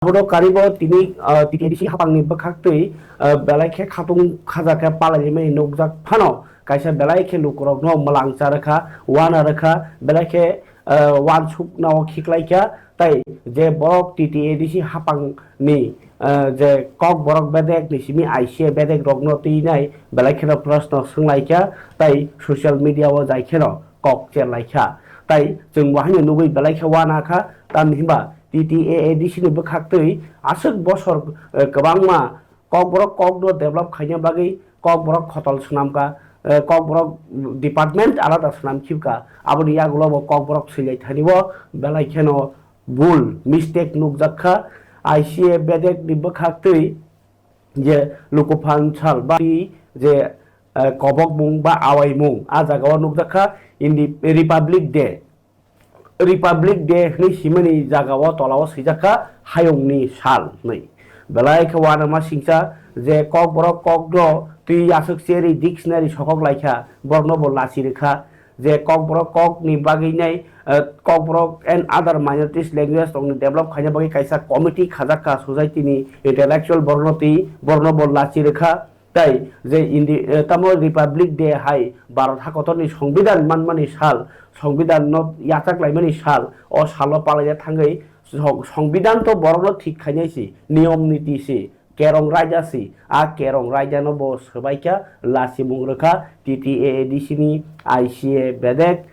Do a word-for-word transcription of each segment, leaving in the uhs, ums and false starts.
Abono karibo tini, ah, T T A D C hapangni bwkhaktwi, ah, belai khe khatung khaja khe palailaimani nukjak phano, kaisa belai khe lukurokno mwlang cha rwkha, wana rwkha, belai khe, ah, wansuknao khiklaikha, tai je borok T T A D C hapangni, ah, je Kokborok bedek ni simi I C A bedek rokno twinai belai kheno proshno swnglaikha, tai social media o jai kheno kok cherlaikha. Tai chwng bo haino nugwi belai khe wana kha, tamni hwnba T T A A D C ni bwkhaktwi aswk bosor, eh, kwbangma Kokborok kokno develop khaina bagwi Kokborok khotol swnamkha, eh, Kokborok department alada swnam khibka. Aboni yagulo bo Kokborok swilai thani bo belai kheno bul mistake nukjak kha. I C A bedek ni bwkhaktwi je lukuphan sal ba je, eh, kobokmung ba awaimung, a jagao nukjak kha in the Republic Day. Republic Day hwnwi simani jagao tolao swijak kha hayungni sal hwnwi. Belai khe uanama singcha je Kokborok kokno twi aswk cherwi dictionary sokok laikha, borokno bo lachi rwkha. Je Kokborok kokni bagwi nai, eh, Kokborok and other minorities language rokni develop khaina bagwi kaisa committee khajak kha society ni intellectual borokno twi borokno bo lachi rwkha. Tai je Indi-, eh, tamo Republic Day hai Bharat hakotorni Songbidan manmani sal, Songbidan no yachak laimani sal, o salo palaina thangwi song-, Songbidan to borokno thik khainai si, niyom niti si, kerong raida si, a kerong raida no bo swbaikha, lachimung rwkha, T T A A D C ni I C A bedek,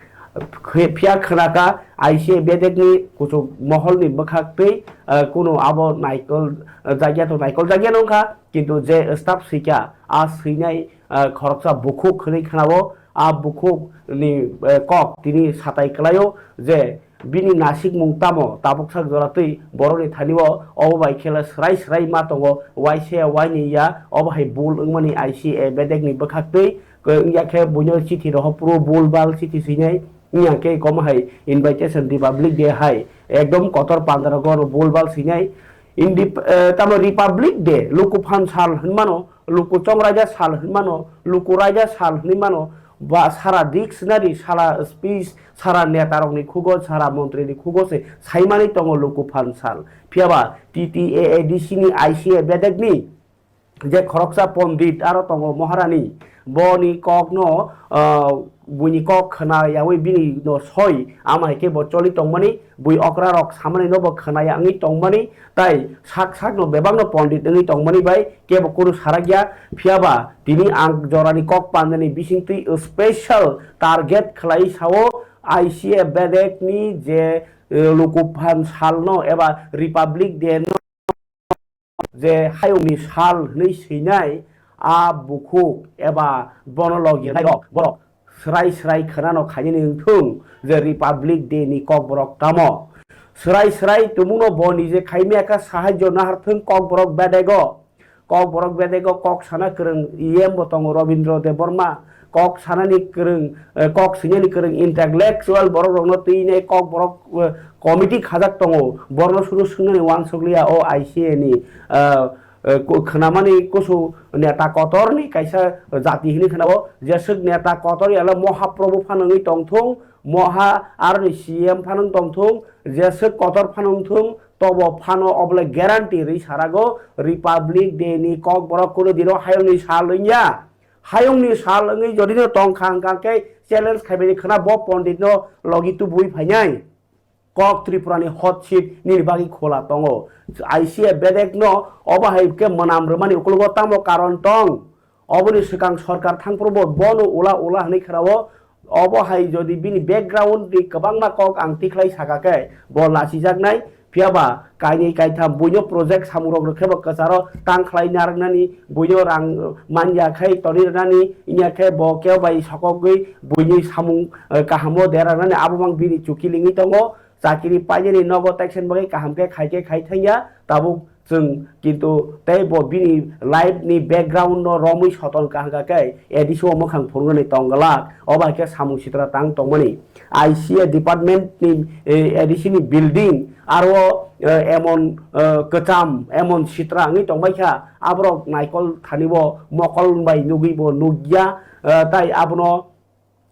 phi-, phiya khwnaka I C A bedek ni kuchuk mohol ni bwkhak twi, eh, kunu abo naikol, eh, jagya to naikol jagya nongkha, kintu je staff swikha, a swinai, eh, khoroksa bukhuk hwnwi khwnao, a bukhuk ni, eh, kok tini satai kwlaio je, bini nasikmung tamo tabuksak jora twi borokni thani o, obo bai khe le swrai swrai ma tongo, waisa ya waini ya, obo hai bul wngmani I C A bedek ni bwkhak twi, wngya khe buino chithi rohor phuru bul bal chithi swinai, wngya khe komo hai invitation Republic Day hai ekdom kotor pandra rogo bul bal swinai, Indi-, eh, tamo Republic Day, luku phan sal hwnmano, luku chongraida sal hwnmano, luku raida sal hwnwi mano, ba sara dictionary, sara speech, sara netarokni khugo, sara montrini khugo se saimani tongo luku phan sal. Phiyaba T T A A D C ni I C A bedekni je khoroksa pondit aro tongo Maharani, boni kokno, ah, buini kok khwna yaui bini no soi, ama hai khe bo choli tongmani, bui okra rok samani no bo khwna ya wngwi tongmani, tai sak sak no bebak no pondit wngwi tongmani bai kebo kunu sarak ya. Phiyaba tini ang jorani kok pandani bisingtwi special target khlai sao I C A bedek ni je, eh, luku phan sal no eba Republic Day no je hayungni sal hwnwi swinai a bukhuk eba bono logi rok borok swrai swrai khwnano khainani wng thung je Republic Day ni kokborok tamo. Swrai swrai tumungno bo nije khaimya kha sahajyo nahar thung kokborok bedego. Kokborok bedego kok sana kwrwng E M bo tongo Robindra Debbarma. Kok sanani kwrwng, eh, kok swinani kwrwng intellectual borok rokno twi nai kokborok, eh, committee khajak tongo, borno suru swngnani uansukliya o I C A ni, ah, eh, ku-, khwnamani kusu neta kotorni kaisa jati hwnwi khwnao, jeswk neta kotor yalo Mohaprabhu phano wngwi tongthung, Moha aroni C M phano wng tongthung, jeswk kotor phano wngthung, tobo phano obole guarantee rwi sarago Republic Day ni kokborok kunu dino hayungni sal wngya. Hayungni sal wngwi jodi no tongkha hwnkha khe challenge khaibai khwna bo pondit no logi tubui phainai. Kok Tripura ni hot seat nini bagwi khola tongo. I C A bedek no obo hai khe mwnam rwmani ukologo tamo karon tong? Oboni swkang sorkar thangphuru bo bono ula ula hwnwi khwnao. Obo hai jodi bini background ni kwbangma kok ang tikhlai saka khe bo lachijaknai. Phiyaba kainwi kaitham buino project samungrok rwkhe bo kwcharo tang khlai narwknani, buino rang manya khai toni rwnani, wngya khe bo kebo bai sokogwi buini samung, eh, kahamo dera rwnani abo mang bini chuki lingwi tongo. Chakiri painani nogo teksen bagwi kaham khe khai khe khai thangya, tabuk chwng kintu tei bo bini life ni background no romwi soton kaham kha khe A D C o mwkhang phunuknani tong glak, obo hai khe samung sitra tang tongmani. I C A department ni, eh, A D C ni building aro, eh, emon, eh, kwcham, emon sitra wngwi tongbai kha, aborok naikol thani bo mokol bai nugwi bo nugya, eh, tai abono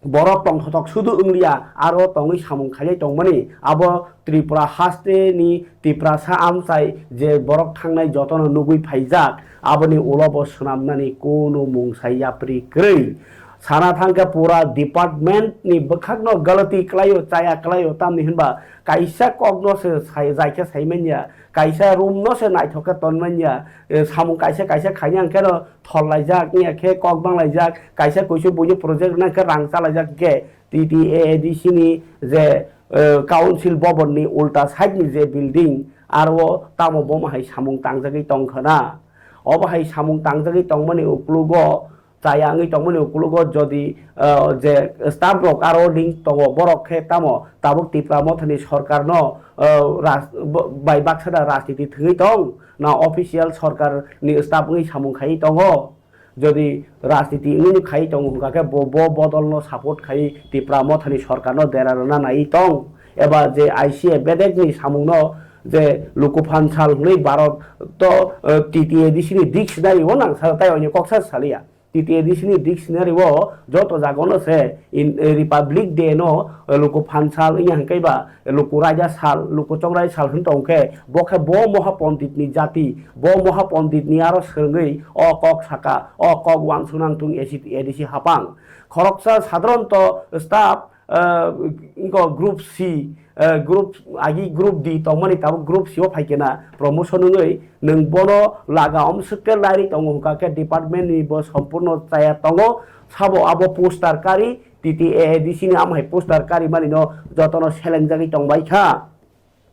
borok tongthotok sudu wngliya, aro tongwi samung khailai tongmani. Abo Tripura haste ni Tiprasa amchai je borok thangnai jotono nugwi phaijak, aboni ulo bo swnamnani kunu mungsa yapri kwrwi. Sana thangkhe pura department ni bwkhakno galati kwlaio, chaya kwlaio, tamni hinba kaisa kokno se sai, jaikhe saimanya, kaisa room no se naithok khe tonmanya, eh, samung kaisa kaisa khaina hwnkhe no thol laijak, wngya khe kok bang laijak, kaisa kuisu buini project rwna khe rang cha laijak khe T T A A D C ni je, eh, council bobon ni ulta side ni je building, aro tamo bomo hai samung tangjagwi tong khna. Obo hai samung tangjagwi tongmani uklugo, chaya wngwi tongmani uklugo jodi, eh, je staff rok aro link tongo, borok khe tamo tabuk Tipra Mothani sorkarno, eh, ras-, bo-, bai baksa da rajniti thwngwi tong, na official sorkar ni staff wngwi samung khaiwi tongo? Jodi rajniti wngwi khai tongo hwnkha khe bo, bo bodolno support khai Tipra Mothani sorkarno dera rwna naiwi tong, eba je I C A bedekni samungno je luku phansal hwnwi Bharat to, eh, T T A D C ni dictionary o nangsa tai onyo koksa saliya. T T A D C ni dictionary o joto jaga no se in, eh, Republic Day no, eh, luku phansal wngya hwnkhe ba luku raida sal, luku chongrai sal hwn tong khe, bo khe bo moha pondit ni jati, bo moha pondit ni aro swrwngwi o kok saka, o kok uansukna wngthung A C, A D C hapang. Khoroksa sadharanto staff, ah, wngkha group C, ah, group, agi group D tongmani tabuk group C o phaikhe na promotion wngwi nwng bono laga omswk khe lairi tongo hwnkha khe department ni bo sompurno chaya tongo, sabo abo poster kari, T T A A D C ni amhai poster kari mani no jotono selengjagwi tongbai kha.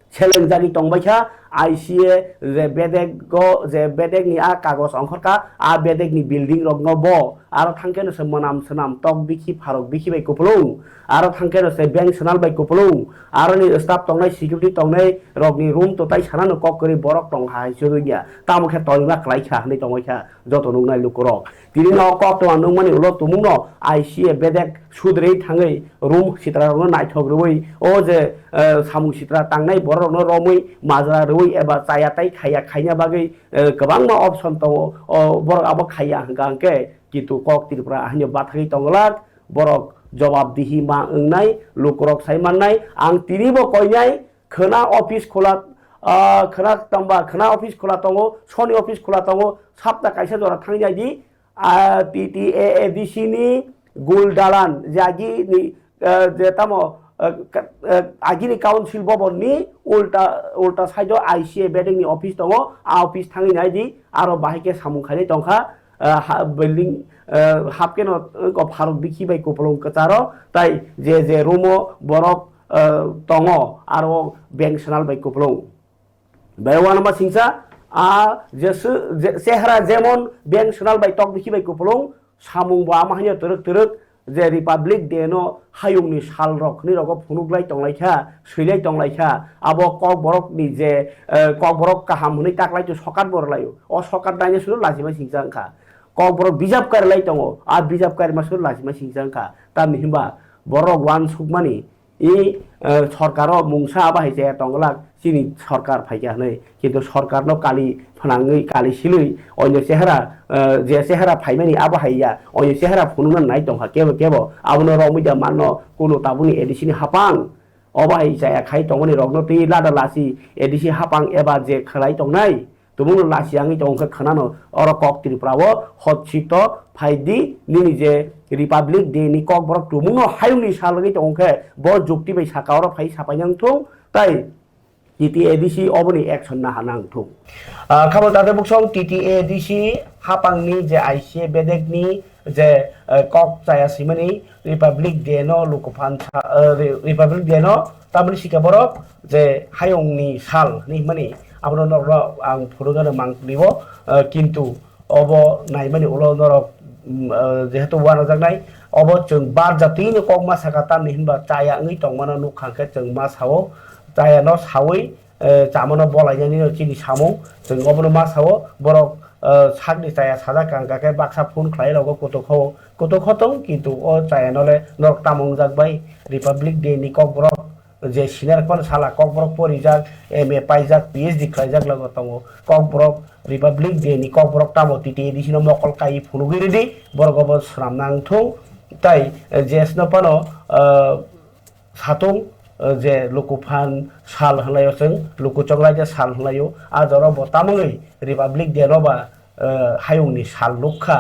Selengjagwi tongbai kha, I C A je bedek go, je bedek ni a kagoj ongkhor kha, a bedek ni building rok no bo aro thangkhe no se mwnam swnam tok bikhi pharok bikhi bai kupulung, aro thangkhe no se bank swnal bai kupulung, aro ni staff tongnai, security tongnai rok ni room to tai sana no kok kwrwi borok tong hai chwrwngya, tamo khe tonima kwlai kha hwnwi tongbai kha joto nuknai lukurok. Tini no kok tongma nukmani ulo tumungno I C A bedek sudrwi thangwi room sitra rokno naithok rwui o je, eh, samung sitra tangnai borok rokno romwi majra rwui eba chaya tai khaiya khaina bagwi, eh, kwbangma option tongo. O borok abo khaiya hwnkha hwnkhe kintu kok Tripura haino bathagwi tonglak, borok jobab dihi ma wngnai, lukurok sai mannai. Ang tinibo koinai khwna office khula, ah, khwna tamba khwna office khula tongo, soni office khula tongo, sapta kaisa jora thangya di, ah, T T A A D C ni gul dalan, je agi ni, ah, je tamo, ah, ka-, ah, agi ni council bobon ni ulta, ulta side o I C A bedek ni office tongo, a office thangwi nai di, aro bahai khe samung khainai tongkha, ah, ha, building, ah, hapkhe no, ah, pharok bikhi bai kupulung kwcharo, tai je je room o borok, ah, tongo, aro bank swnal bai kupulung. Bai uanama singsa, a, jesu-, je-, chehra jemon bank swnal bai tok bikhi bai kupulung, samung bo ama haino twrwk twrwk, je Republic Day no hayung ni sal rok hwnwi rogo phunuk lai tong lai kha, swi lai tong lai kha, abo Kokborok ni je, eh, Kokborok kaham hwnwi tak lai to sokat bo rw lai o, o sokat naina suru lachima singsa wng kha. Kokborok bijap kari lai tongo, a bijap kari ma suru lachima singsa wng kha, tamni hwnba borok uansukmani I, eh, sorkaro mungsa abo hai chaya tongglak, chini sorkar phaikha hwnwi. Kintu sorkarno kali phnangwi, kali silwi, onyo chehra, eh, je chehra phaimani abo hai ya, onyo chehra phunukna nai tongkha kebo kebo. Abono romwi da manno kunu tabukni A D C ni hapang. Obo hai chaya khai tongmani rokno twi lada lasi A D C hapang eba je khlai tongnai. Tumungno lasi wngwi tongkhe khwnano oro kok Tripura o hot seat o phai di, nini je Republic Day ni Kokborok tumungno hayungni sal wngwi tongkhe bo jukti bai saka oro phai sapai nang thung tai T T A D C oboni action naha nang thung. Ah, khabal tate buksong T T A D C hapangni je I C A bedekni je, eh, kok chaya simani Republic Day no lukuphan sa-, eh, Re-, Republic Day no tamoni sika borok je hayungni sal hinwi himani abono norokno ang phunukgano mang libo, eh, kintu obo naimani ulo norok, mm, eh, jehetu uanajaknai obo chwng bar jatwino kok ma saka tamni hinba chaya wngwi tongmano nukha hwnkhe chwng ma sao chayano sawi eh, chamano bolainani no chini samung, chwng obono ma sao, borok, eh, sakni chaya sajak kang khe baksa phone khlai rogo kutuk kho, kutuk kho tong, kintu o chaya no le norok tamo wngjak bai Republic Day ni Kokborok je sinar phano sala Kokborok porijak, M A paijak, P H D khlaijak logo tongo, Kokborok Republic Day ni Kokborok tamo T T A D C no mokol kai phunugwi ridi, borok obo swnam nang thung, Tai J S no phano satung je luku phan sal hwnlaio, chwng luku chonglai de sal hwnlaio, a jora bo tamangwi Republic Day no ba hayungni sal lukha.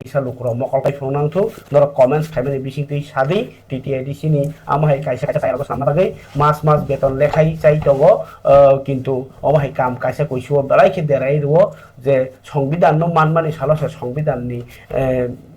Kisa lukurok mokol kai phunuk nangthung, norok comments khaimani bisingtwi sadi, T T I D C ni amo hai kaisa kaisa chayarok sanma bagwi mas mas beton lekhai chai tongo, kintu omo hai kam kaisa kuisuo belai khe derai rwo je songbidan no manmani salo se songbidan ni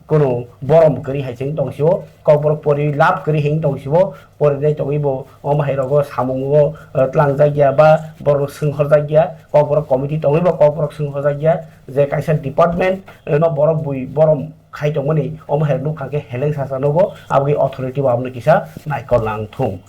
kunu borom kwrwi hai cheng tongsio, kokborok pori lab kwrwi heng tongsio, porinai tongwi bo omo hai rogo samungo tlangjak ya ba borok swnghorjak ya, kokborok committee tongwi bo kokborok swnghorjak ya, je kaisa department no borok bui borom khai tongmani omo hai nukha khe heleng sasa nogo, aboni authority bo abono kisa naikol nang thung.